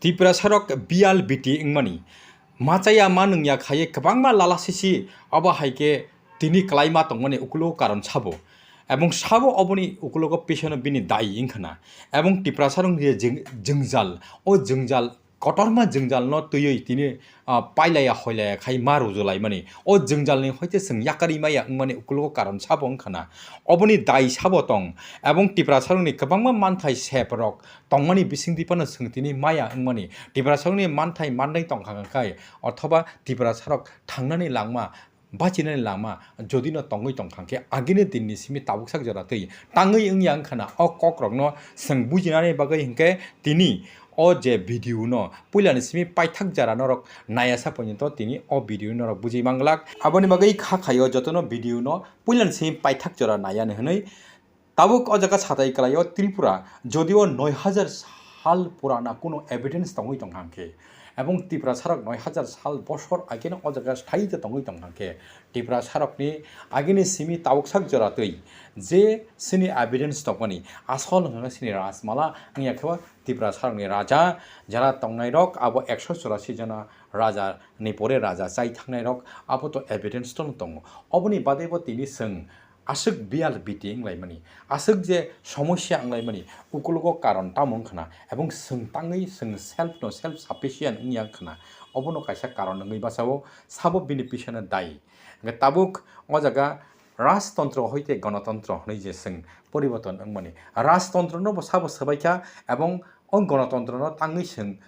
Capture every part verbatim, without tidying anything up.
Tiprasarok bial biti wngmani machaya ma nungya khaiye kwbangma lala sisi abo hai khe tini kwlaima tongmani ukulogo karon sabo. Ebong sabo oboni ukulogo pisono bini dai wngkhana. Ebong Tiprasarokni je jwng-, jwngjal, o jwngjal kotorma jwngjalno twiwi tini, ah, pailaya hoilaya khai ma rujulaimani. O jwngjalni hoite chwng yakarwi maya wngmani ukulogo karon sabo wngkhana. Oboni dai sabo tong. Ebong Tiprasarokni kwbangma manthai seprok tongmani bisingtwi phano chwng tini maya wngmani. Tiprasarokni manthai manwi tongkha khe, othoba Tiprasarok thangnani langma, bachinani langma jodino tongwi tongkha khe, agini dinni simi tabuk sak jora twi tangwi wngya wngkhana. O kokrokno chwng bujinani bagwi hinkhe tini o je video no puilani simi paithak jora norok nayasa porjonto tini o video norok bujui manglak. Aboni bagwi kha khaio jotono video no puilani simi paithak jora nayani hwnwi. Tabuk o jaga satai kwlaio Tripura, jodio noi hajar sal purana kuno evidence tongwi tongkha khe, ebong Tiprasarok noi hajar sal bosor ageno o jaga sthai tongwi tongkha khe, Tiprasarokni agini simi tabuk sak jora twi je sini evidence tongmani asol hwnka sini Rajmala wngya khe Tiprasarokni raja jara tongnairok abo ekso churasi jona raja ni pore raja chai thangnairok abo to evidence to tongo. Oboni badebo tini chwng aswk bial biti wnglaimani, aswk je somosya wnglaimani, ukulogo karon tamo wngkhana, ebong chwng tangwi chwng self no self sufficient wngya wngkhana, obono kaisa karon wngwi bachao, sabo bini pisano dai. Hwnkhe tabuk o jaga rajtontro hoite gonotontro hwnwi je chwng poriborton wngmani, rajtontro no bo sabo swbaikha, ebong o gonotontro no tangwi chwng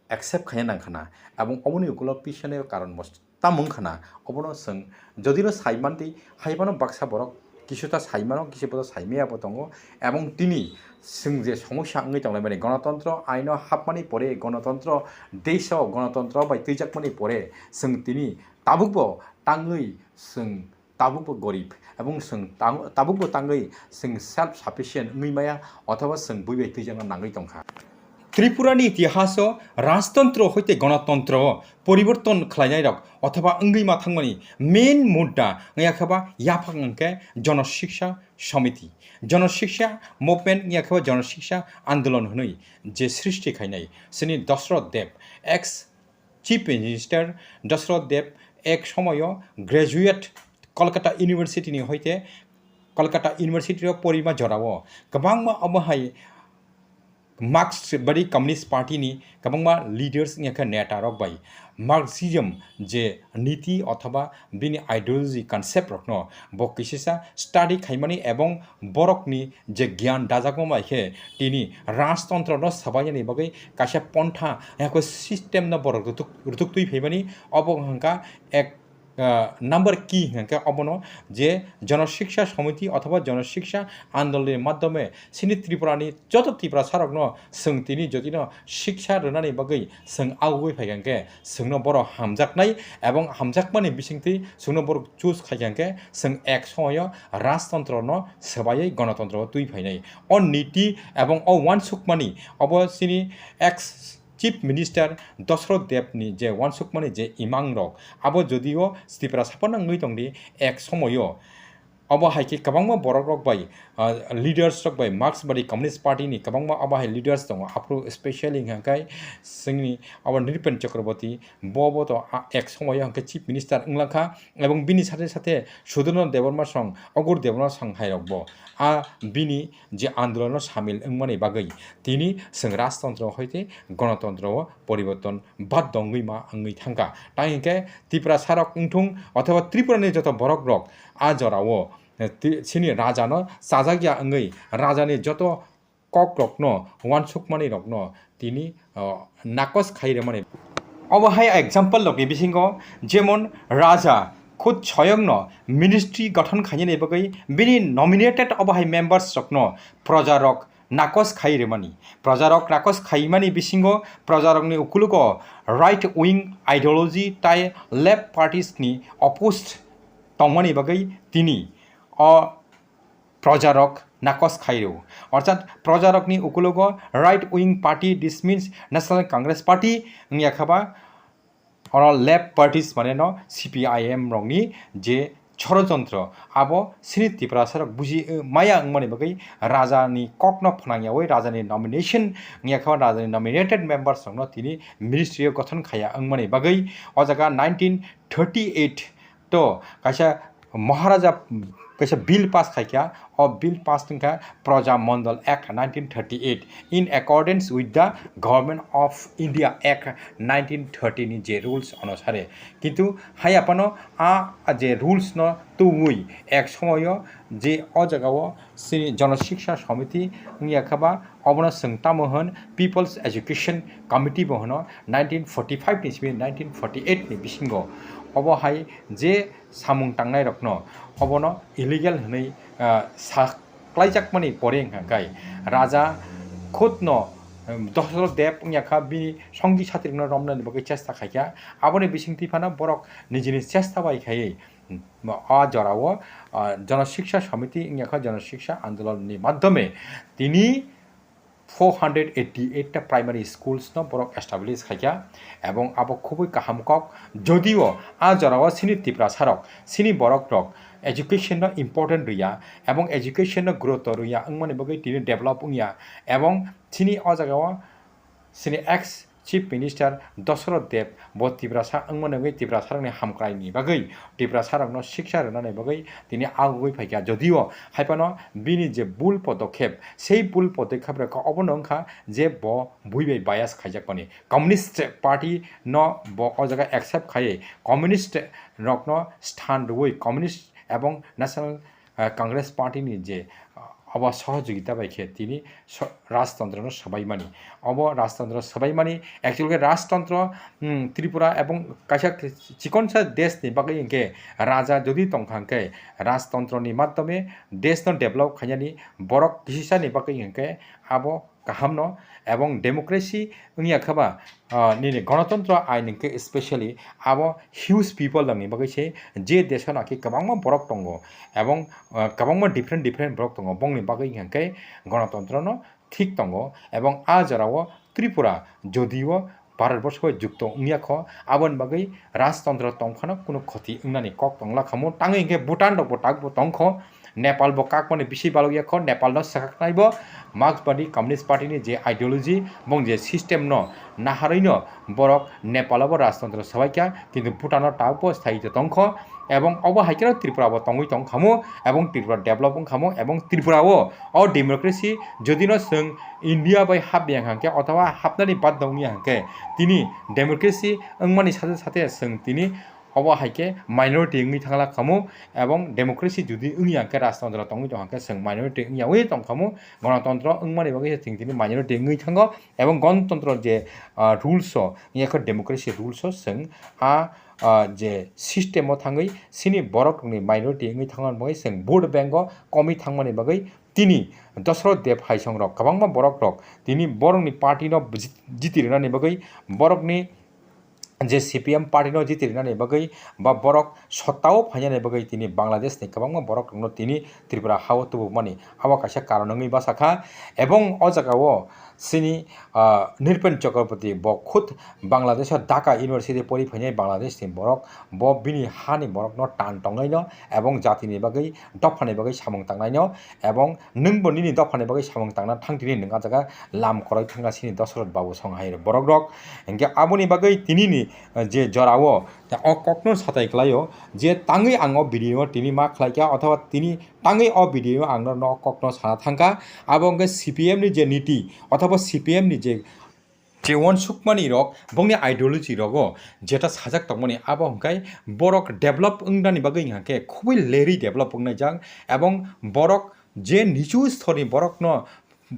accept khaina nangkhana, ebong oboni ukulo pisoneo karon bo tamo wngkhana, obono chwng jodino saimantwi, haiphano baksa borok kisuta saimano, kisuta saimaya bo tongo, ebong tini chwng je somosya wngwi tonglaimani, gonotontro aino hapmani pore, gonotontro deisao gonotontro bai twijakmani pore chwng tini tabukbo tangwi chwng tabukbo gorib, ebong chwng tang-, tabukbo tangwi chwng self sufficient wngwi maya, othoba chwng bui bai twijakna nangwi tongkha. Tripurani itihaso rajtontro hoite gonotontro poriborton khlainairok othoba wngwi ma thangmani main mudda wngya khe ba yaphang hwnkhe Jono Shiksha Samiti, Jono Shiksha Movement wngya khe ba Jono Shiksha Andolon hwnwi je srishti khainai chini Dashrath Deb, ex Chief Minister Dashrath Deb ek somoyo graduate Kolkata University ni hoite Kolkata University o porima jorao kwbangma omo hai Marxist badi Communist Party ni kwbangma leaders wngya khe neta rok bai Marxism je niti othoba bini ideology concept rokno bo kisisa study khaimani ebong borokni je gyan dajagma bai khe tini rajtontro no swbainani bagwi kaisa pontha, yakho system no borok rutuk, rutuk twi phaimani, obo hwnkha ek, ah, number key hwnkha khe obono je Jono Shiksha Samiti othoba Jono Shiksha Andoloni madhyome chini Tripura ni joto Tiprasa rokno chwng tini jotino shiksha rwnani bagwi chwng agugwi phaikha khe chwngno borok hamjaknai ebong hamjakmani bisingtwi chwngno borok choose khaikha khe chwng ek somoyo rajtontro no swbaiwi gonotontro o twi phainai. O niti ebong o uansukmani obo chini ex Chief Minister Dashrath Deb ni je uansukmani je imang rok abo jodio Tripura saphano wngwi tongdi ek somoyo obo hai khe kwbangma borok rok bai, ah, leaders rok bai Marxist badi Communist Party ni kwbangma obo hai leaders tongo aphuru specially hwnkha khe chwngni obo Nripen Chakraborty bo bo to, ah, ek somoyo hwnkhe Chief Minister wnglankha ebong bini sathe sathe Sudharno Debbarma song Agur Debbarma song hai rok bo a bini je andolon o samil wngmani bagwi tini chwng rajtontro hoite gonotontro o poriborton baddo wngwi ma wngwi thangkha. Tang hinkhe Tiprasa rok wngthung othoba Tripura ni joto borok rok a jora o, eh, ti-, chini raja no chajak ya wngwi raja ni joto kok rok no uansukmani rok no tini, oh, nakos khai rwmani. Obo hai example rok ni bisingo jemon raja khud soyong no ministry gothon khainani bagwi bini nominated obo hai members rok no proja rok nakos khai rwmani. Proja rok nakos khaimani bisingo proja rok ni ukulugo right wing ideology tai left parties ni opposed tongmani bagwi tini o projarok nakos khai rw. Orchat projarokni ukulogo right wing party, this means National Congress Party wngya khe ba oro left parties mane no C P I M rokni je chorojontro abo chini Tiprasarok buji maya wngmani bagwi rajani kokno phnangyawi rajani nomination wngya kha, rajani nominated members rokno tini ministry o gothon khaya wngmani bagwi o jaga nineteen thirty eight to kaisa Maharaja kaisa bill pass khaikha, o bill pass wngkha Praja Mandal Act nineteen thirty eight in accordance with the Government of India Act nineteen thirty ni je rules onusare. Kintu hai aphano a je rules no tuwi ek somoyo je o jaga o chini Jana Shiksha Samiti wngya kha ba obono chwng tamo hwn People's Education Committee bo hwno nineteen forty five ni simi nineteen forty eight ni bisingo obo hai je samung tangnai rokno obono illegal hwnwi, ah, sa-, kwlaijakmani pore wngkha khe Raja khudno, um, Dasarath Deb wngya kha bini songi satirokno romnani bagwi chesta khaikha. Aboni bisingtwi phano borok nijini chesta bai khaiwi, um, a jorao, ah, Jana Shiksha Samiti wngya kha Jana Shiksha Andolonni madhyome tini four hundred eighty eight ta primary schools no borok establish khaikha, ebong abo khubui kaham kok. Jodio a jorao chini Tiprasarok, chini borokrok education no important rwya ebong education no guruto rwya wngmani bagwi tini develop wngya, ebong chini o jagao chini ex Chief Minister Dasarath Deb bo Tiprasa wngmani bagwi Tiprasarokni hamkraini bagwi Tiprasarokno siksa rwnani bagwi tini agugwi phaikha. Jodio haiphano bini je bul podokhep, sei bul podokhep rokha obono wngkha je bo bui bai bias khaijakmani. Communist Party no bo o jaga accept khaiwi communist rokno sthan rwui communist ebong National, ah, Congress Party ni je, ah, obo sohojogita bai khe tini so-, rajtantro no swbaimani. Obo rajtantro swbaimani, actually khe rajtantro, hmm, Tripura ebong kaisa chikonsa desh ni bagwi hinkhe raja jodi tongkha hinkhe rajtantro ni madhyome desh no develop khainani borok kisisa ni bagwi hinkhe abo kaham no, ebong democracy wngya khe ba, ah, nini ganatantro ain hwnkhe specially abo huge people rokni bagwi se je desh o naki kwbangma borok tongo, ebong, ah, kwbangma different different borok tongo, bongni bagwi hwnkhe ganatantro no thik tongo, ebong a jorao Tripura jodio Bharat borso bai jukto wngya kho, aboni bagwi rajtantro tongphano kunu khoti wngnani kok tongla khamu, tangwi hinkhe Bhutan rokbo takbo tongkho, Nepal bo kakmani bisi balokya kho, Nepal no swkaknai bo Marxbadi Communist Party ni je ideology, bong je system no naharwi no borok Nepal o bo rajtantro swbaikha, kintu Bhutan o takbo sthayi tongkho, ebong obo hai kheno Tripura bo tongwi tongkhamu, ebong Tripura develop wngkhamu, ebong Tripura o, o democracy jodi no chwng India bai hapya hwnkhe, othoba hapnani badda wngya hwnkhe, tini democracy wngmani sathe sathe chwng tini obo hai khe minority wngwi thangla khamu, ebong democracy jodi wngya hwnkhe, rajtantro tongwi tongkha hwnkhe, chwng minority wngya wi tongkhamu, ganatantro wngmani bagwi se chwng tini minority wngwi thango, ebong ganatantro je, ah, rules o wngya khe, democracy rules o chwng a, ah, je system o thangwi chini borok rokni minority wngwi thangmani bagwi chwng vote bank o komwi thangmani bagwi tini Dasarath Deb hai song rok kwbangma borok rok tini borokni party no jit-, jiti rwnani bagwi borokni je C P M party no jiti rwnani bagwi ba borok sotta o phainani bagwi tini Bangladesh ni kwbangma borok rokno tini Tripura ha o tubukmani abo kaisa karon wngwi bwsa kha. Ebong o jaga o chini, ah, Nripen Chakraborty bo khud Bangladesh o Dhaka University pori phainai Bangladesh ni borok, bo bini ha ni borok no tan tongnai no ebong jati ni bagwi dopha ni bagwi samung tangnai no ebong nwng bo nini dopha ni bagwi samung tangna thang tini nwng a jaga lam koroi thangkha chini Dasarath Babu song hai borok rok. Hinkhe aboni bagwi tini ni, eh, je jora o, o kok no satai kwlai o je tangwi ang o video o tini ma khlai kha othoba tini tangwi o video o ang norok no o kok no sana thang kha. Abo hinkhe C P M ni je niti othoba C P M ni je je uansukmani rok bongni ideology rogo jeta sajak tongmani abo hwnkhe borok develop wngnani bagwi hwnkhe khubui lerwi develop wngnai jang ebong borok je nichu storni borokno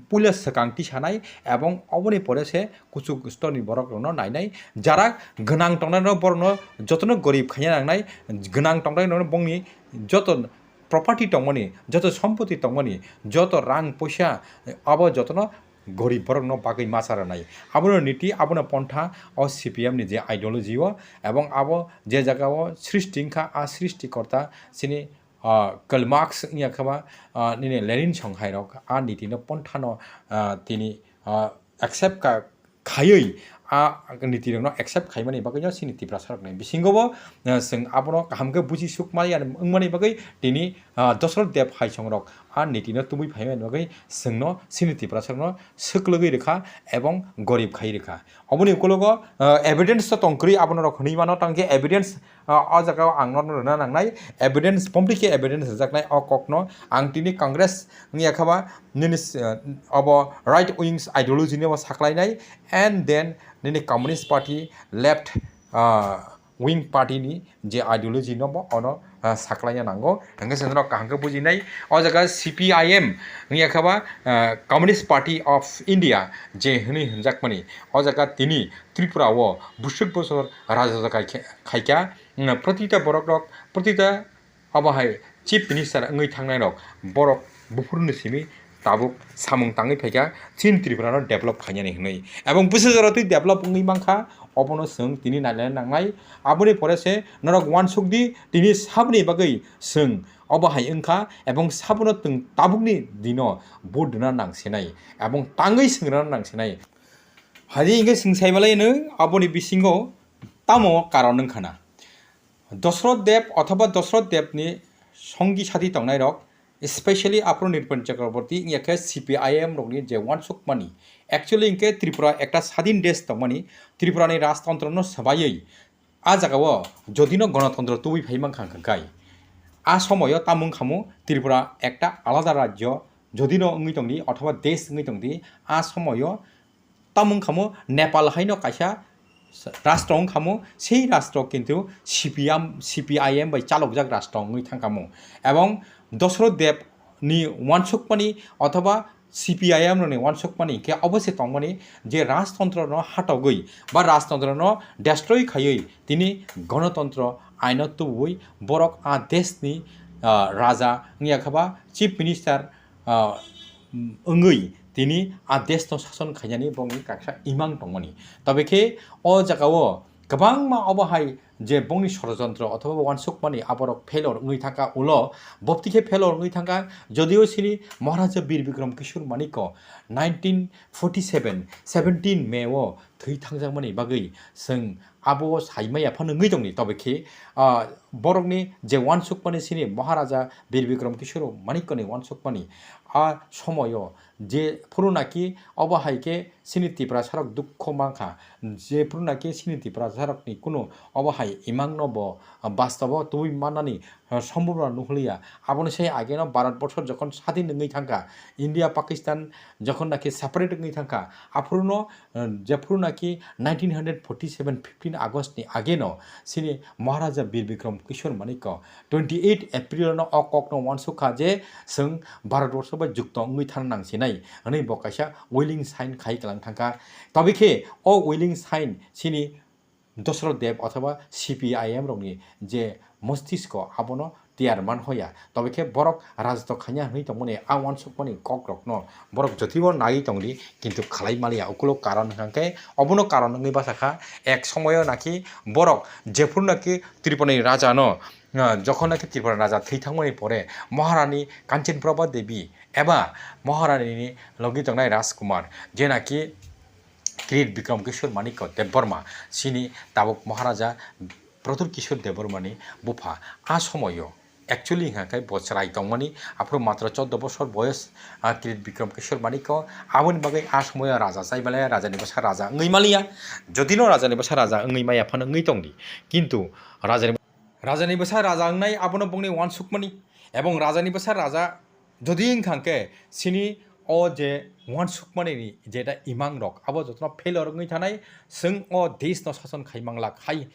puila swkang tisanai ebong oboni pore se kuchuk storni borok rokno nainai jara gwnang tongnai rok borokno jotono gorib khaina nangnai gwnang tongnai rok bongni joto property tongmani joto sompoti tongmani joto rang poisa abo jotono gorib borokno bagwi masa rwnai. Abono niti, abono pontha o C P M ni je ideology o, ebong abo je jaga o srishti wngkha, a srishti korta chini, ah, Karl Marx wngya khe ba, ah, nini Lenin song hai rok a niti no pontha no, ah, tini, ah, accept ka khaiwi a niti rokno accept khaimani bagwi no chini Tiprasa rokni bisingo bo, eh, chwng abono kaham khe buji suk maya wngmani bagwi tini, ah, Dosrot Deb hai songrok a niti no tubui phaimani bagwi chwngno chini Tiprasa rokno swklwgwi rwkha ebong gorib khai rwkha. Oboni ukulogo, ah, evidence to tongkwrwi abono rok hwnwi mano, tangkhe evidence, ah, o jaga o ang norno rwna nangnai, evidence, pompli khe evidence rwjaknai o kokno ang tini Congress wngya kha ba nini, ah, obo right wings ideology ni bo saklainai, and then nini Communist Party left, ah, wing party ni je ideology no bo ono, ah, saklaina nango. Hingke chwng norok kaham khe bujinai. O jaga C P I M wngya kha ba, ah, Communist Party of India je hwnwi hwnjakmani. O jaga tini Tripura o bwswk bosor raja raja khai khe, khaikha. Mm, protita borok rok, protita abo hai Chief Minister wngwi thangnai rok, borok buphuruni simi tabuk samung tangwi phaikha, chini Tripura no develop khainani hwnwi. Ebong bwsajora twi develop wngwi mankha, obono chwng tini nailai nangnai. Aboni pore se norok uansuk di, tini saboni bagwi chwng obo hai wngkha, ebong sabono twng tabukni dino vote rwna nangsinai, ebong tangwi swng rwna nangsinai. Hai di hingke chwng saibalai no aboni bisingo tamo karon wngkha na? Dosrot Deb othoba Dosrot Debni songi sadi tongnairok, especially aphuru Nirpan Chakraborty wngya khe C P I M rokni je uansukmani, actually hingke Tripura ekta sadin desh tongmani, Tripurani rajtantrono swbaiwi a jagao jodino gonotontro tubui phai mankha hwnkhe, a somoyo tamo wngkhamu Tripura ekta alada rajyo, jodino wngwi tongdi othoba desh wngwi tongdi, a somoyo tamo wngkhamu Nepal haino kaisa rastro wngkhamu, sei rastro kintu C P M, C P I M bai chalokjak rastro wngwi thangkhamu. Ebong Dosrot Deb ni uansukmani othoba C P I M rokni uansukmani hinkhe obo se tongmani je rajtantrono hatogwi ba rajtantrono destroy khaiwi tini gonotontro aino tubuwi borok a deshni, ah, raja wngya kha ba chief minister, ah, wngwi tini a deshno sason khainani bongni kaksa imang tongmani. Tobe khe o jagao kwbangma obo hai je bongni sorojontro othoba uansukmani aborok failure wngwi thangkha ulo, bopti khe failure wngwi thangkha, jodio sini Maharaja Bir Bikram Kishore Manikko nineteen forty seven seventeen May o thwi thangjakmani bagwi chwng abo saimaya phano wngwi tongdi. Tobe khe, ah, borokni je uansukmani sini Maharaja Bir Bikram Kishore Manikkoni uansukmani a somoyo je phuru naki obo hai khe sini Tiprasarok dukho mankha, je phuru naki sini Tiprasarokni kunu obo hai imangno bo bastobo tubui mannani, ah, sombobona nuhliya. Aboni sai ageno Bharat borsho jokhon sadin wngwi thangkha, India Pakistan jokhon naki separate wngwi thangkha, aphuruno, ah, jephuru naki nineteen forty seven fifteen August ni ageno sini Maharaja Bir Bikram Kishore Manikko twenty eight April no o kokno uansukha je chwng Bharat borsho bai jukto wngwi thang nangsinai hwnwi bo kaisa willing sign khai kwlang thangkha. Tobe khe o willing sign sini Dosrot Deb othoba C P I M rokni je mostisko abono tiyar man hoya. Tobe khe borok rajto khanya hwnwi tongmani a uansukmani kokrokno borok jotibo naiwi tongdi, kintu khalai maliya. Ukulo karon hwnkha khe obono karon wngwi bachakha, ek somoyo naki borok jephuru naki Tripurani rajano, ah, jokhon naki Tripura raja thwi thangmani pore Maharani Kanchan Prabha Devi eba Maharanini logi tongnai Rajkumar, je naki Kirit Bikram Kishore Manikko Debbarma, sini tabuk Maharaja Pradyut Kishore Debbarmani bupha. A somoyo actually hwnkha khe bo chwrai tongmani, aphuru matro choddo bosor boyos, ah, Kirit Bikram Kishore Manikko, aboni bagwi a somoyo raja chai maliya, rajani bwsa raja wngwi maliya. Jodino rajani bwsa raja wngwi maya phano wngwi tongdi, kintu rajani, rajani bwsa raja wngnai abono bongni uansukmani, ebong rajani bwsa raja jodi wngkha khe sini o je uansukmani ni jeta imang rok abo jotono failure wngwi thanai, chwng o desh no sason khai manglak hai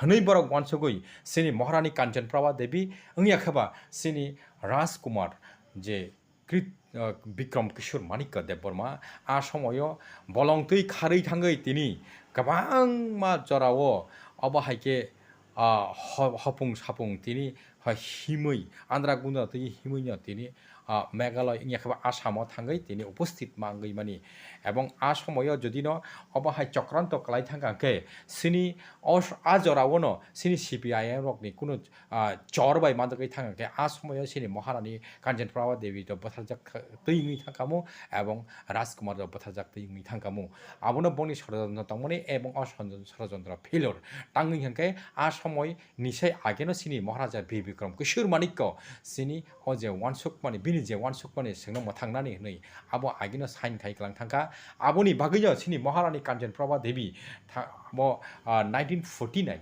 hwnwi borok uansugwi sini Maharani Kanchan Prabha Devi wngya khe ba sini Rajkumar je Krit, ah, Bikram Kishore Manikya Debbarma a somoyo bolong twi kharwi thangwi tini kwbangma jorao obo hai khe, ah, ho-, hopung sapung tini hai himwi andra gundra twi himwi no tini ah, Meghalaya wngya khe bo Assam o thangwi tini uposthit ma wngwi mani. Ebong a somoyo jodi no obo hai chokranto kwlai thangkha khe sini o s-, a jora o no sini C P I M rok ni kunu, ah, chor bai manjagwi thangkha khe a somoyo sini Maharani Kanchan Prabha Devi to bwtharjak twi wngwi thangkhamu ebong Rajkumar to bwtharjak twi wngwi thangkhamu. Abono bongni sorojontro tongmani ebong o sorojontro failure tangwi hwnkhe a somoi ni sai ageno sini Maharaja Bir Bikram Kishore Manikya sini o je wansukmani, bini je wansukmani swngno mwthangnani hwnwi abo ageno sign khai kwlang thangkha. Aboni bagwino sini Maharani Kanchan Prabha Devi tha-, bo, ah, nineteen forty nine,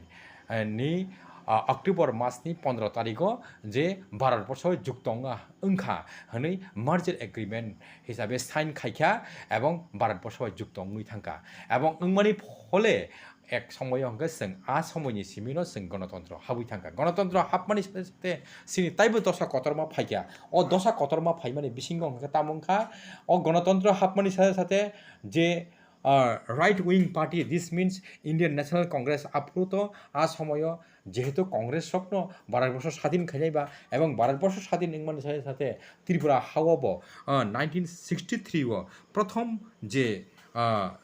eh, ni, ah, October masni pondro tarigo je Bharat borso jukto wngkha hwnwi merger agreement hisabe sign khaikha ebong Bharat borso bai jukto wngwi thangkha. Ebong wngmani phole ek somoyo hwnkhe chwng a somoini simino chwng gonotontro habwi thangkha. Gonotontro hapmani sate sate chini taibo dosa kotorma phaikha. O dosa kotorma phaimani bisingo hwnkhe tamo wngkha, o gonotontro hapmani sate sate je, ah, right wing party, this means Indian National Congress, aphuru to a somoyo jehetu Congress rokno Bharat borso sadin khainai ba, ebong Bharat borso sadin wngmani sate sate Tripura hao bo, ah, nineteen sixty-three o prothom je, ah,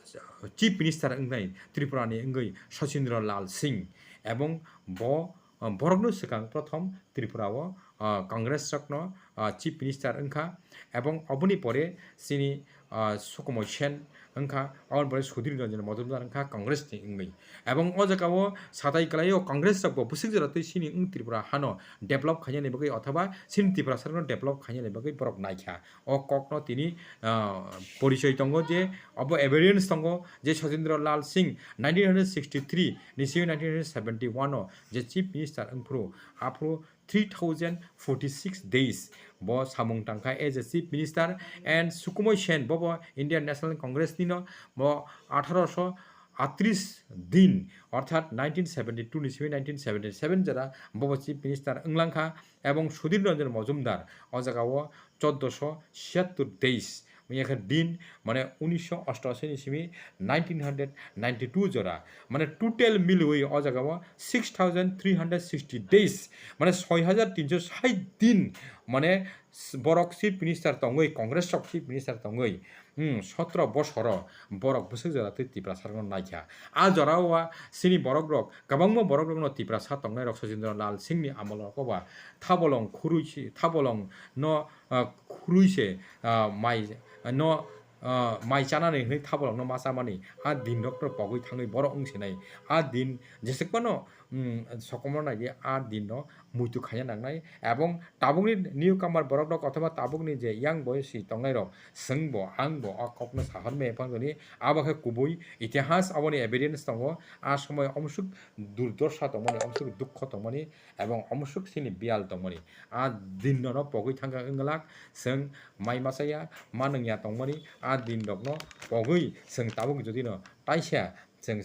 Chief Minister wngnai Tripura ni wngwi Sachindra Lal Singh, ebong bo, ah, borokno swkang prothom Tripura o, ah, Congress rokno, ah, Chief Minister wngkha, ebong oboni pore chini, ah, Sukumoy Sen wngkha, oboni pore Sudhir Ranjan Majumdar wngkha Congress ni wngwi. Ebong o jaga o satai kwlai o Congress rok bo bwswk jora twi chini wng Tripura hano develop khainani bagwi othoba chini Tiprasa rokno develop khainani bagwi borok naikha. O kokno tini, ah, porichoi tongo je obo evidence tongo je Sachindra Lal Singh nineteen hundred sixty-three ni simi nineteen hundred seventy-one o je Chief Minister wngphuru aphuru three thousand forty-six days bo samung tangkha as a Chief Minister, and Sukumoy Sen bobo Indian National Congress nino bo atharoso atris din, orthat nineteen seventy-two ni simi nineteen seventy-seven jora bobo Chief Minister wnglang kha, ebong Sudhir Ranjan Majumdar o jaga o choddoso siyattor days, manya khe din, mane unisho ostashi ni simi nineteen hundred ninety-two jora, mane total milwi o jaga o six thousand three hundred sixty days, mane soi hajar tinso sait din, mane s-, borok Chief Minister tongwi, Congress rok Chief Minister tongwi, hmm, sotro bosoro borok bwswk jora twi Tiprasa rokno naikha. A jora o a chini borok rok, kwbangma borok rokno Tiprasa tongnai rok Sachindra Lal Singh ni amol rok o ba thabolong khurui si, thabolong no, ah, khurui se, ah, mai no, ah, mai chanani hwnwi thabolong no ma chamani a din rok no pogwi thangwi borok wng sinai. A din jeswk phano, hmm, sokomorno naidi a din no muitu khaina nangnai, ebong tabukni newcomer borok rok othoba tabukni je young boys si tongnai rok, chwng bo, ang bo o kokno sahor me phang jani, abo khe kubui itihas, aboni evidence tongo. A somoi omsuk durdosa tongmani, omsuk dukho tongmani, ebong omsuk sini biyal tongmani. A din no pogwi thangkha wngwlak, chwng mai masa ya, ma nung ya tongmani, a din rok no pogwi chwng tabuk jodi no taisa chwng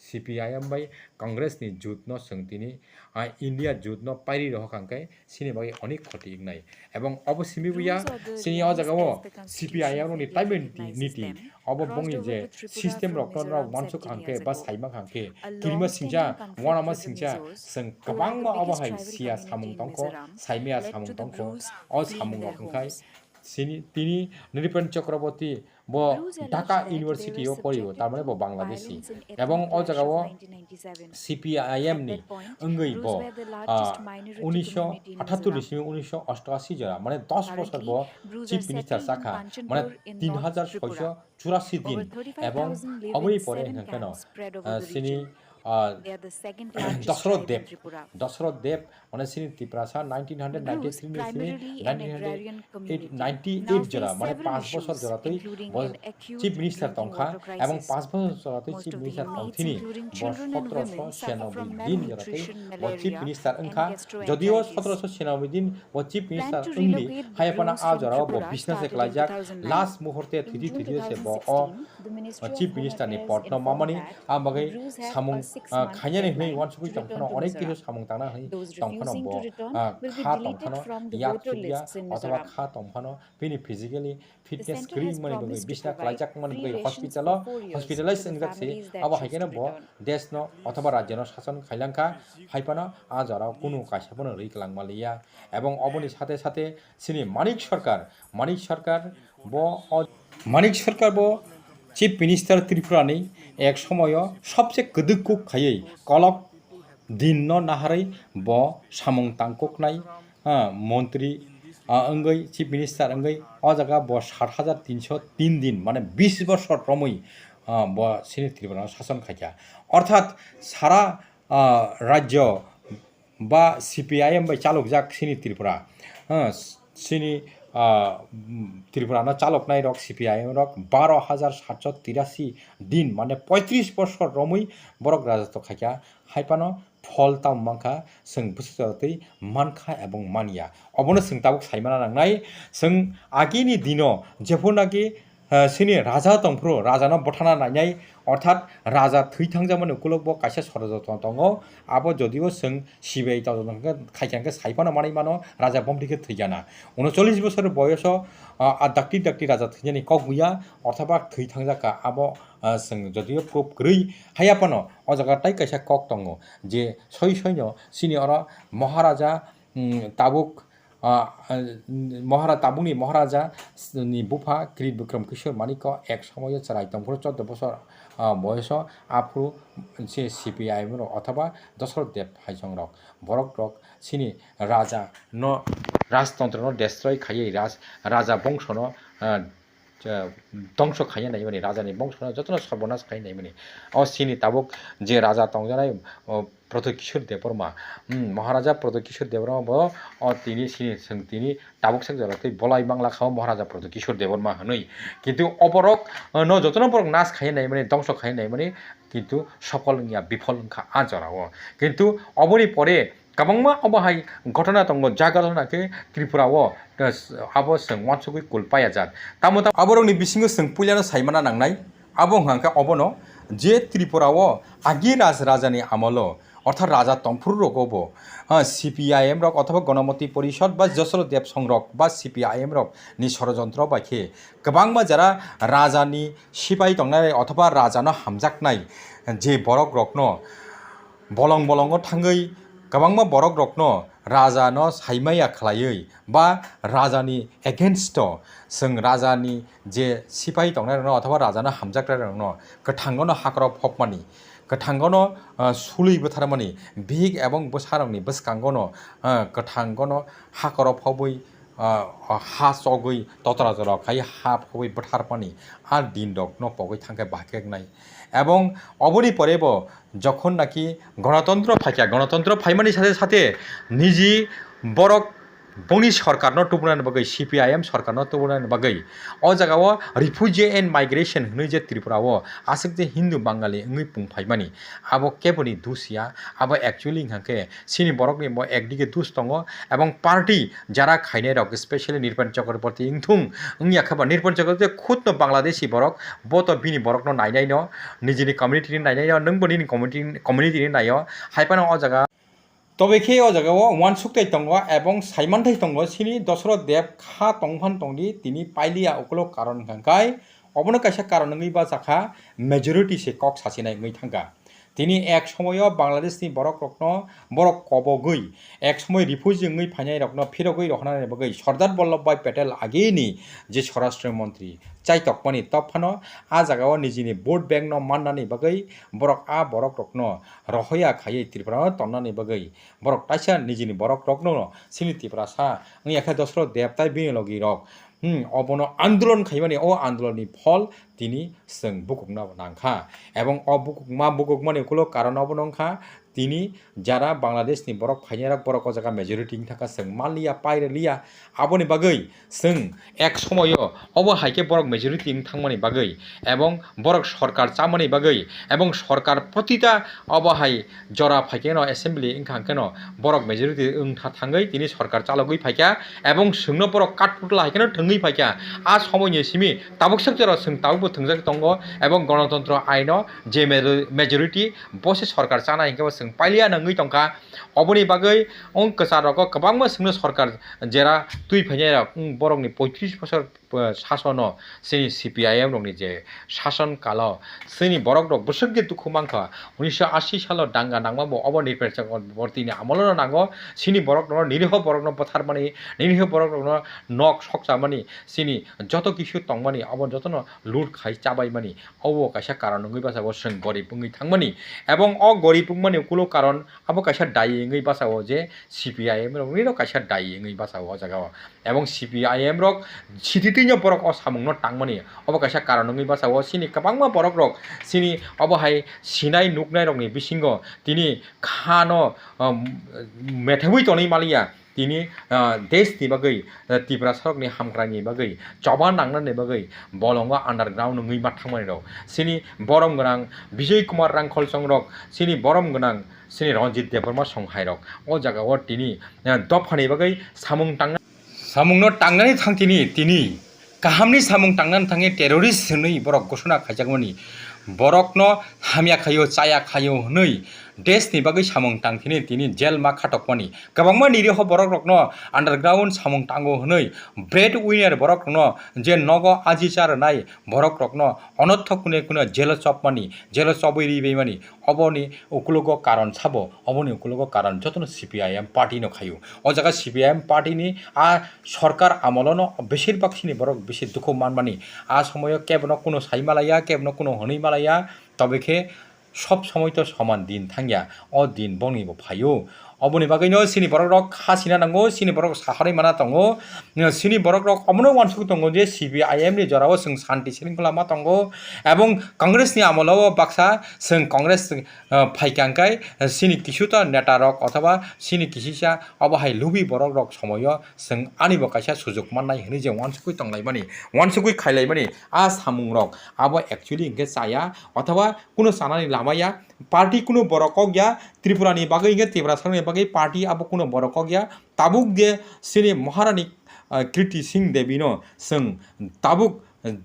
C P I M bai Congress ni jut no chwng tini, ah, India jut no pairi rohor kha hwnkhe chini bagwi onek khoti wngnai. Ebong obo simi buya chini o jaga o C P I M ni time niti, obo bongni je system rok no rok wansuk kha hwnkhe ba saima kha hwnkhe kirima singcha, wanama singcha, chwng kwbangma obo hai siya samung tongkho, saimaya samung tongkho, o samung rok hwnkhe chini, tini Nripen Chakraborty bo Dhaka University o poriwo, tar mane bo Bangladeshi. Ebong o jaga o C P I M ni wngwi bo, ah, unisho atattor ni simi unisho ostoashi jora, mane dos bosor bo Chief Minister sakha, mane tin hajar soisho churashi din, ebong oboni pore hwnkhe no, ah, sini, ah, Dosrot Deb, Dosrot Deb, mane sini Tiprasa nineteen hundred ninety-three ni sini nineteen hundred ninety-eight jora, mane panch bosor jora twi bo Chief Minister tongkha, ebong panch bosor jora twi Chief Minister tongthini bo sotroso siyanoboi din jora twi bo Chief Minister wngkha. Jodio sotroso siyanoboi din bo Chief Minister wngli, haiphano a jorao bo bisna se klaijak, last muhurte thidi thidi se bo o Chief Minister ni pod no mamani, a bagwi samung ah, khainani hwnwi uansugwi tongphano onek kisu samung tangna hwnwi tongphano bo, ah, kha tongphano yak chukya othoba kha tongphano bini physically fitness kwrwi wngmani bagwi bisna kwlaijak wngmani bagwi hospital-o hospitalized wngjak se. Abo hai kheno bo deshno othoba rajyono sason khailangkha, hai phano a jorao kunu kaisa phano rwi kwlangma liya. Ebong oboni sate sate chini Manik Sarkar, Manik Sarkar bo o, Manik Sarkar bo Chief Minister Tripura ni ek somoyo sobse kwdwk kuk khaiwi kolok din no naharwi bo samung tangkuknai, ah, montri, ah, wngwi Chief Minister wngwi o jaga bo sat hajar tinso tin din mane bis bosor romwi, ah, bo chini Tripura no sason khaikha. Orthat sara, ah, rajyo ba C P I M bai chalokjak chini Tripura. Ah, chini, ah, mm, Tripura no chaloknai rok C P I M rok baro hajar satso tirasi din, mane poitris bosor romwi borok rajotw khaikha, hai phano phol tamo mankha, chwng bwswk jora twi mankha ebong manya. Obono chwng tabuk saimana nangnai, chwng agini dino jephuru naki, eh, chini raja tongphuru, rajano bwthana nainai, orthat raja thwi thangjakmani ukulukbo kaisa sorojontro tongo. Abo jodio chwng sibai tongthok hwnkhe, khaikha hwnkhe sai phano manwi mano, raja bomthwi khe thwikha na. Unochollis bosor boyoso, ah, ah, dakti dakti raja thwinani kok buya, orthoba thwi thangjakha. Abo, ah, chwng jodio proof kwrwi haya phano o jaga tai kaisa kok tongo je soi soino chini oro Maharaja, mm, tabuk, ah, ah, Mahara-, tabukni Maharaja ni bupha Kirit Bikram Kishore Manikya ek somoyo chwrai tongphuru chordo bosor, ah, boyoso aphuru se C P I M rok othoba Dosrot Deb haisong rok, borok rok chini raja no, rajtontro no destroy khaiwi raj-, raja bongso no, ah, ah, dongso khaina naimani, raja ni bongso no jotono sorbonas khaina naimani. O chini tabuk je raja tongjanai, o, Pradyot Kishore Debbarma, hmm, Maharaja Pradyot Kishore Debbarma bo, o, tini chini, chwng tini tabuk sak jora tei bolai mangla kha o Maharaja Pradyot Kishore Debbarma hwnwi. Kintu oborok, o, no jotono borok nas khaina naimani, dongso khaina naimani, kintu sofol wngya, bifol wngkha a jorao. Kintu oboni pore kwbangma obo hai ghotona tongo, ja ghotona khe Tripura o, eh, abo chwng uansugwi kul payajak. Tamo tamo aborokni bisingo chwng puilano saimana nangnai, abo wngkha khe obono je Tripura o agi raj rajani amolo, orthat raja tongphuru rogo bo, ha, C P I M rok othoba Ganamati Porishad ba Jaswant Dev Song rok ba C P I M rok ni sorojontro bai khe kwbangma jara rajani sipai tongnai othoba rajano hamjaknai je borok rokno bolong bolongo thangwi kwbangma borok rokno rajano saimaya khlaiwi ba rajani against o chwng rajani je sipai tongnai rokno othoba rajano hamjaknai rokno kwthangono hakoro phopmani, kwthangono, ah, sului bwtharmani, bihik ebong bwsarokni bwskangono, ah, kwthangono hakoro phobwi, ah, ha chogwi totra jora khai ha phobwi bwtharmani, a din rokno pogwi thangkhe bahai khe wngnai. Ebong oboni pore bo jokhon naki gonotantro phaikha, gonotantro phaimani sate sate niji borok bongni sorkarno tubunani bagwi, C P I M sorkarno tubunani bagwi o jagao Refugee and Migration hwnwi je Tripura o aswk je Hindu Bangali wngwi pung phaimani, abo keboni dus ya, abo actually wngkha khe chini borokni bo ekdige dus tongo, ebong party jara khainai rok, specially Nirpan Chakraborty wngthung, wngya khe ba Nirpan Chakraborty khudno Bangladeshi borok, bo to bini borokno nainai no, nijini community ni nainai no, nwngbo nini community, community ni naio, hai phano o jaga. Tobe khe o jaga o uansuk tai tongo ebong saiman thai tongo, chini Dosrot Deb kha tongphan tongdi, tini pailiya ukulok karon hwnkha khe obono kaisa karon wngwi bachakha, majority se kok sachinai wngwi thangkha. Tini ek somoyo Bangladeshni borok rokno borok kobogwi, ek somoi refugee wngwi phainai rokno phirogwi rohornani bagwi Sardar Vallabhbhai Patel agini je Swarashtra Montri chaitokmani topphano a jagao nijini vote bank no mannani bagwi borok a borok rokno rohoya khaiwi Tripura no tonnani bagwi borok taisa nijini borok rokno chini Tiprasa wngya khe Dosrot Deb tai bini logi rok Hmm, obono andolon khaimani, o andolonni phol tini chwng bukukna nangkha. Ebong o bukukma, bukukmani ulo karon obono wngkha, tini jara Bangladeshni borok phainairok, borok o jaga majority wngthangkha, chwng manliya, pairwliya. Aboni bagwi chwng ek somoyo obo hai khe borok majority wngthangmani bagwi, ebong borok sorkar chamani bagwi, ebong sorkar protita obo hai jora phaikhe no assembly wngkha hwnkhe no borok majority wngtha thangwi tini sorkar chalogwi phaikha, ebong chwngno borok kathutla hai kheno thwngwi phaikha. A somoini simi tabuk sak jora chwng tabuk thwngjak tongo, ebong Ganatantro aino je major-, majority bo se sorkar chana hinkhe bo chwng pailiya nangwi tongkha. Oboni bagwi wng kwchar rogo kwbangma chwngno sorkar jera twi phainai rok, wng borokni poitris bosor, eh, sasono chini C P I M rokni je sason kalo chini borok rok bwswk je dukhu mankha. Unisho ashi salo danga nangma bo obo nirpechak bortini amolo no nango. Chini borok rokno niriho borok no bwtharmani, niriho borok rokno nok sokchamani, chini joto kisu tongmani abo jotono loot khai chabaimani, obo kaisa karon wngwi bachao chwng gorib wngwi thangmani. Ebong o gorib wngmani ukulo karon abo kaisa dayi wngwi bachao je C P I M rokni rok kaisa dayi wngwi bachao o jaga o. Ebong C P I M rok sititwino borok o samungno tangmani obo kaisa karon wngwi bachao. Chini kwbangma borok rok chini obo hai sinai nuknai rokni bisingo tini khano, um, methaiwi tonwi maliya. Tini, ah, desh ni bagwi, ah, Tiprasa rokni hamkrai ni bagwi, choba nangnani bagwi bolongo underground wngwi ma thangmani rok. Chini borom gwnang Bijoy Kumar Rangkholchong rok, chini borom gwnang chini Ranjit Debbarma songhai rok o jaga o tini, ah, dopha ni bagwi samung tangna, samung no tangnani thang tini, tini Kahamni samung tangnani thangwi terrorist hwnwi borok gosona khaijakmani, borokno hamya khaio, chaya khaio hwnwi deshni bagwi samung tang thini tini jail ma khatokmani. Kwbangma niriho borokrokno underground samung tango hwnwi bread winner borokrokno je nogo aji cha rwnai borokrokno onothok kune kune jailo chopmani, jailo chobwi ribaimani. Oboni ukulogo karon sabo, oboni ukulogo karon jotono C P I M party no khaio. O jaga C P I M party ni a sorkar amolono besir bak sini borok bisi dukhu manmani. A somoyo kebono kuno sai malaya, kebono kuno hwnwi malaya, tobe khe sob somoi to soman din thangya. O din bongni bo phaio. Oboni bagwino sini borok rok kha sina nango, sini borok saharwi mana tongo. Sini borok rok omono uansuk tongo je C P I M ni jorao chwng santi sringkhola ma tongo. Ebong Congress ni amolo o baksa chwng Congress, ah, phaikha hwnkhe, ah, sini kisuta neta rok othoba sini kisisa obo hai lubi borok rok somoyo chwng ani bo kaisa sujuk mannai hwnwi je uansukwi tonglaimani, uansukwi khailaimani a samung rok abo actually hwnkhe chaya othoba kuno chanani lama ya, party kuno borok kok ya, Tripura ni bagwi hwnkhe Tiprasa ni bagwi party abo kuno borok kok ya, tabuk je sini Maharani, ah, Kriti Singh Devi no chwng tabuk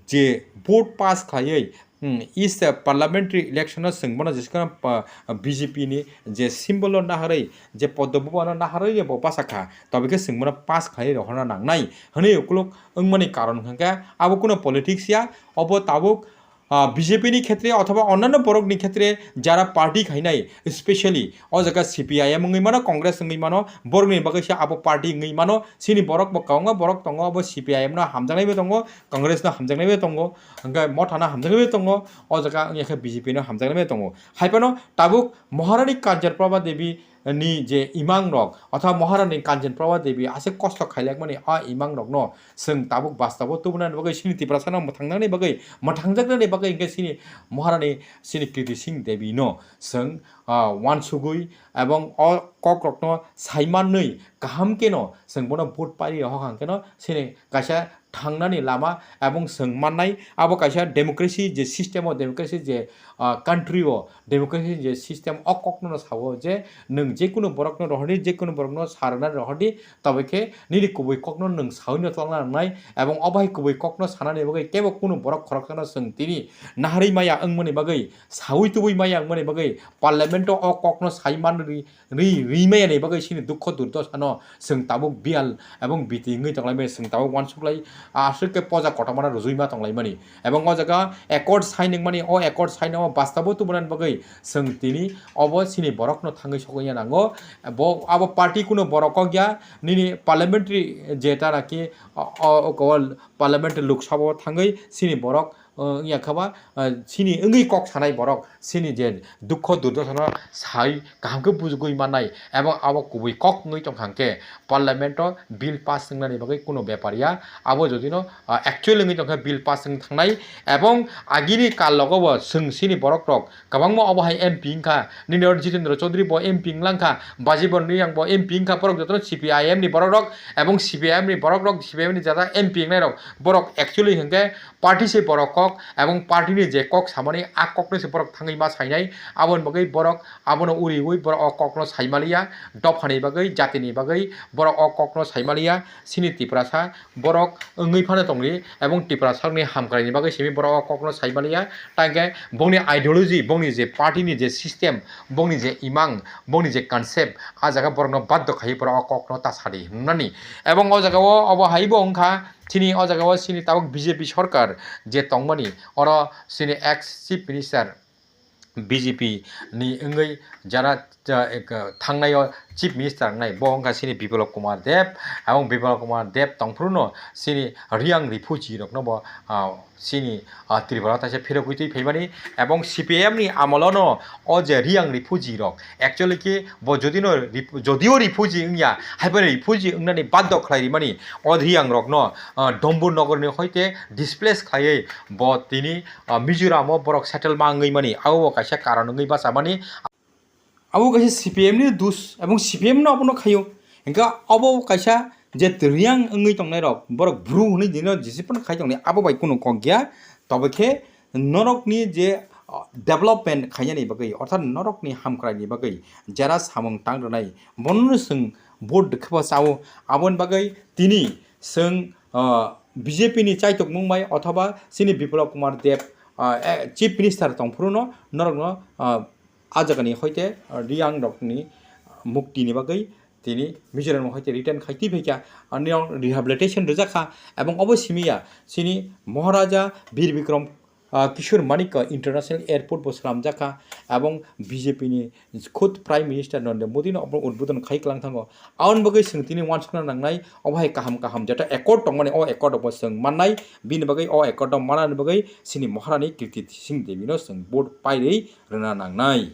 je vote pass khlaiwi, hmm, is a parliamentary election o chwng bono jesakhano pa-, B J P ni je symbol o naharwi, je Padma Bhuban o naharwi bo bachakha, tobe khe chwng bono pass khlaiwi rohorna nangnai hwnwi ukuluk wngmani karon hwnkhe abo kuno politics ya, obo tabuk, ah, B J P ni khetre othoba onnanno borok ni khetre jara party khainai, specially o jaga C P I M wngwi mano, Congress wngwi mano, borok ni bagwi se abo party wngwi mano, chini borok bo kwbangma borok tongo, abo C P I M no hamjaknai bo tongo, Congress no hamjaknai bo tongo, hwnkhe Motha no hamjaknai bo tongo, o jaga wngya khe B J P no hamjaknai bo tongo. Hai phano tabuk Maharani Kanchan Prabha Devi ni je imang rok, othoba Maharani Kanchan Prabha Devi aswk kosto khailakmani a imang rokno chwng tabuk bastabo tubunani bagwi sini Tiprasano mwthangnani bagwi, mwthangjaknani bagwi hwnkhe sini Maharani sini Kriti Singh Devi no chwng, ah, uansugwi ebong o kokrokno saimanwi kaham kheno chwng bono vote pari rohor hang kheno sini kaisa thangnani lama ebong chwng mannai. Abo kaisa democracy je system o, democracy je, ah, country o, democracy je system o kokno no sao je nwng jekunu borokno rohordi, jekunu borokno sa rwnani rohordi, tobe khe nini kubui kokno nwng saui no twlangna nangnai. Ebong obo hai kubui kokno sanani bagwi teibo kunu borok khoroksano chwng tini naharwi maya wngmani bagwi, saui tubui maya wngmani bagwi parliament o o kokno sai manrwi, ri-, rimaya ni bagwi sini dukho durdosa no chwng tabuk biyal ebong biti wngwi tonglaimani, chwng tabuk uansuklai aswk khe poja kotorma no rwjui ma tonglaimani. Ebong o jaga accord sign wngmani, o accord sign o bastabo tubunani bagwi chwng tini obo sini borok no thangwi sogwi ya nango. Bo abo party kuno borok kok ya, nini parliamentary je ta naki o, o, o parliamentary Lok Sabha o thangwi sini borok, o, wngya kha ba, o, sini wngwi kok sanai borok, sini je dukho durdosa no sai kaham khe bujugwi mannai, ebong abo kubui kok wngwi tongkha hwnkhe parliament o bill pass wngnani bagwi kuno bepar ya, abo jodi no, o, actual wngwi tongkha bill pass wng thangnai, ebong agini kal logo bo chwng sini borok rok kwbangma obo hai M P wngkha, nini oro Jitendra Chaudhary bo M P wnglang kha, Bajiban Reang bo M P wngkha, borok jotono C P I M ni borok rok, ebong C P I M ni borok rok, C P I M ni jata M P wngnai rok, borok actually hwnkhe party se borok kok. kok ebong party ni je kok samani a kokno se borok thangwi ma sainai, aboni bagwi borok abono uriwi borok o kokno saimaliya, dophani bagwi, jatini bagwi borok o kokno saimaliya, chini Tiprasa borok wngwi phano tongdi, ebong Tiprasani hamkraini bagwi simi borok o kokno saimaliya, tangkhe bongni ideology, bongni je party ni je system, bongni je imang, bongni je concept, a jaga borokno baddo khaiwi borok o kokno ta sadi hwnmani. Ebong o jaga o obo haibo wngkha, chini o jaga o chini tabuk B J P sorkar je tongmani, oro chini ex chief minister B J P ni wngwi jara, ja, ek, thangnai o chief minister wngnai, bo wngkha chini Biplab Kumar Deb, ebong Biplab Kumar Deb tongphuru no chini Riyang refugee rokno bo, ah, chini, ah, Tripura o taisa phirogwi twi phaimani, ebong C P M ni amolo no o je Riyang refugee rok actually khe bo jodi no ref-, jodio refugee wngya, haiphano refugee wngnani baddo khlai rimani o Riyang rokno, ah, Dombur nogor ni hoite displace khlaiwi bo tini, ah, Mizoram o borok settle ma wngwi mani, abo bo kaisa karon wngwi bachamani. Abo kaisa C P M ni dus, ebong C P M no abono khaio. Hingkhe abo kaisa je Riyang wngwi tongnai rok, borok Bru hwnwi dino jesi phano khai tongnai, abo bai kunu kok ya. Tobe khe norokni je, ah, development khainani bagwi, orthat norokni hamkraini bagwi jera samung tang rwnai, bonono chwng vote rwkhe bo chao. Aboni bagwi tini chwng, ah, B J P ni chaitok mung bai othoba chini Biplab Kumar Deb, ah, eh, chief minister tongphuru no norokno, ah, a jagani hoite, ah, Riyang rokni, ah, mukti ni bagwi tini Mizoram hoite return khai twi phaikha, ani rehabilitation rijak kha, ebong obo simi ya chini Maharaja Bir Bikram, ah, Kishore Manikya International Airport bo slamjak kha, ebong B J P ni khud Prime Minister Narendra Modi no obo udbodon khai kwlang thango. Aboni bagwi chwng tini uansukna nangnai, obo hai kaham kaham jeta accord tongmani, o accord bo chwng mannai, bini bagwi o accord o manani bagwi chini Maharani Kirti Singh Devi no chwng vote pairwi rwna nangnai.